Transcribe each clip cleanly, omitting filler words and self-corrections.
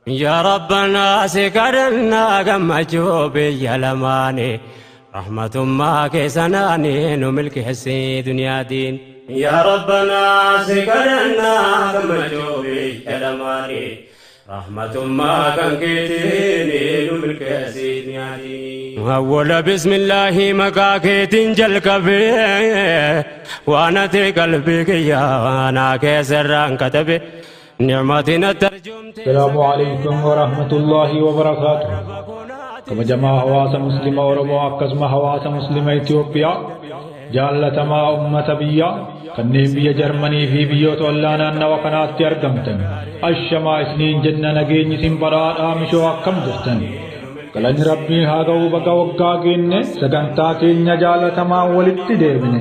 Yaa Rabbanaa si kadhannaa gammachuu biyya lamaanii rahmatummaa keessanaanii nu milkeessi duniyaatiin. Yaa Rabbanaa si kadhannaa gammachuu biyya lamaanii rahmatummaa kan keetiin nu milkeessi duniyaatiin. Awwala bismillaahi maqaa keetiin jalqabee waan ati qalbii kiyyaa naa keessarraan katabe. Assalaamu alaikum warahmatullaahi wabarakaatuh. Kabajamaa hawaasa Muslima Oromoo, akkasuma hawaasa Muslima Itoophiyaa, jaallatamaa ummata biyyaa kanneen biyya Jarmanii fi biyyoota ollaa naannawa kanaatti argamtan, ashamaa isiniin jenna. Nageenyi isin badhaadhaa mishoo, akkam jirtan? Galanni Rabbiin haa ga'u, baga waggaa geenne sagantaa keenya jaalatamaa walitti deebine.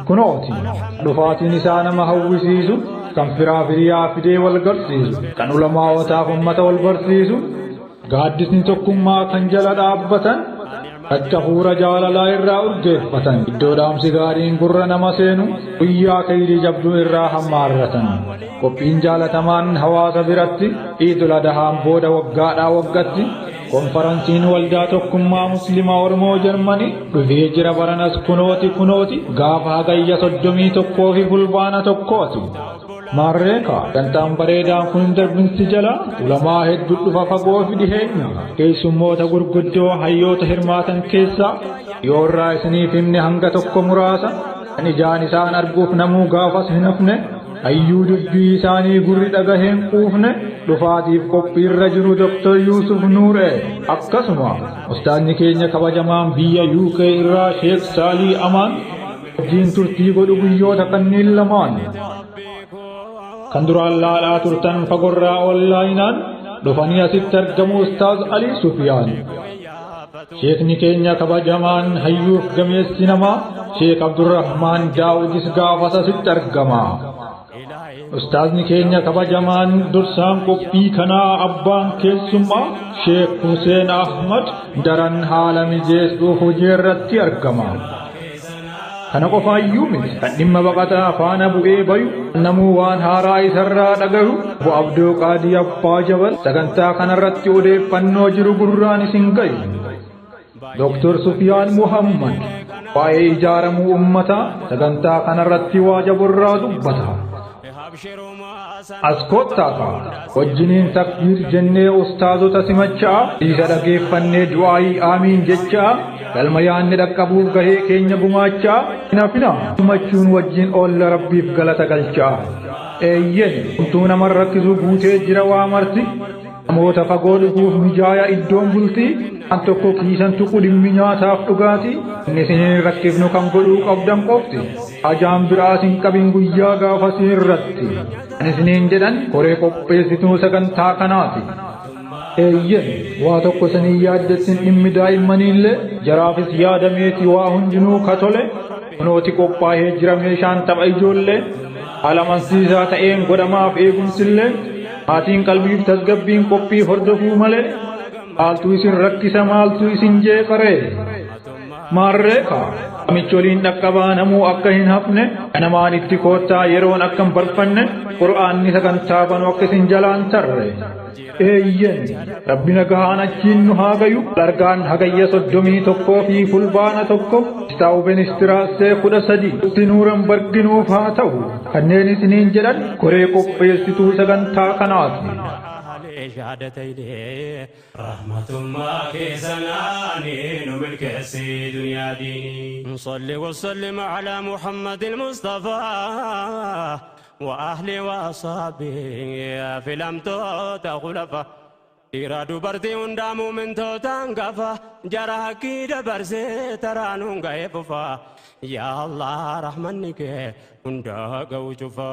Kunooti dhufaatiin isaa nama hawwisiisu, kan firaa firiyaa fidee wal garsiisu, kan ulamaawotaaf ummata wal barsiisu, gaaddisni tokkummaa kan jala dhaabbatan, akka hafuura jaalalaa irraa urgeeffatan, iddoo dhaamsi gaariin gurra nama seenu, guyyaa kayrii jabduu irraa hammaarratan. Qophiin jaalatamaan hawaasa biratti Iidul Adahaan booda waggaadhaa waggatti konfaransiin Waldaa Tokkummaa Musliima Oromoo Jarmanii dhufee jira. Baranas kunooti kunooti gaafa Hagayya 31 fi Fulbaana 1ti. Maarreeka, sagantaan bareedaan kun hin darbinsi jala. Ulamaa hedduu dhufa fagoo fi dhiheenya. Keessummoota gurguddoo hayyoota hirmaatan keessaa yoorraa isiniif himne hanga tokko muraasa, kan ijaan isaan arguuf namuu gaafas hin hafne, hayyuu dubbii isaanii gurri dhagaheen quufne, dhufaatiif qophiirra jiru Dr. Yusuf Nuuree, akkasuma ustaazni keenya kabajamaan biyya UK irraa Sheek Saalii Amaan wajjiin turtii godhu guyyoota kanneen lamaan. Kan duraan laalaa turtan fagorraa onlaayinaan dhufanii asitti argamu Ustaaz Alii Sufiyaan. Sheekni keenya kabajamaan hayyuuf gameessi namaa Sheek Abdurrahmaan Daawudis gaafas asitti argama. Ustaazni keenya kabajamaan dursaan qophii kanaa abbaan keessummaa Sheek Hussein Ahmad daran haala mijeessuuf hojii irratti argama. Kana qofaayyuu miti, kan dhimma baqataa faana bu'ee bayu, namuu waan haaraa isarraa dhagahu, Obbo Abdoo Qaadii Abbaa Jabal sagantaa kanarratti odeeffannoo jiru gurraan isin gayu. Dr. Sufiyaan Muhammad waa'ee ijaaramuu ummataa sagantaa kanarratti waa jaburraa dubbata. As kottaa wajjiniin takbiir jennee ustaazota simachaa, isa dhageeffannee du'aayii aamiin jechaa, galma yaanni dhaqqabuuf gahee keenya gumaachaa hin hafina. Gammachuun wajjin oolla, Rabbiif galata galchaa. Eeyyen, homtuu nama rakkisu guutee jira waa marti. Namoota fagoo dhufuuf mijaaya iddoon bultii. Waan tokko kiisan tuqu dhimmi nyaataaf dhugaatii. Inni isin rakkifnu kan godhuu qabdan qofti ajaan biraas hin qabin guyyaa gaafasii irratti. Kan isiniin jedhan koree qopheessituu sagantaa kanaati. Eeyyen, waa tokko isinii yaaddessin dhimmi daa'immaniillee, jaraafis yaadameeti waa hundinuu ka tole. Kunooti qophaa'ee jira meeshaan tapha ijoollee. Haala amansiisaa ta'een godhamaaf eegumsillee. Maatiin qalbiif tasgabbiin qophii hordofuu malee maaltu isin rakkisa, maaltu isin jeeqaree? Maarreeka, micholiin dhaqqabaa, namuu akka hin hafne kanamaan itti koottaa, yeroon akka hin barfanne, Qur'aanni sagantaa banu akka isin jalaan tarre. Eeyyen, Rabbi nagahaan achiin nu haa gayu. Argaan Hagayya 31 fi Fulbaana 1, Staawubenistiraasee 13 itti nuuran barginuuf haa ta'u. Kanneen isiniin jedhan koree qopheessituu sagantaa kanaati. شهادتين رحمة كيسناني نملك دنيا ديني. صل وسلم على محمد المصطفى وأهله وأصحابه في الأمتوت خلفا. Dhiira dubartii hundaa muumintootaan gafa jara hakkii dabarsee taraanuun ga'ee fufa. Yaa Allah, rahmanni kee hundaa ga'u cufa.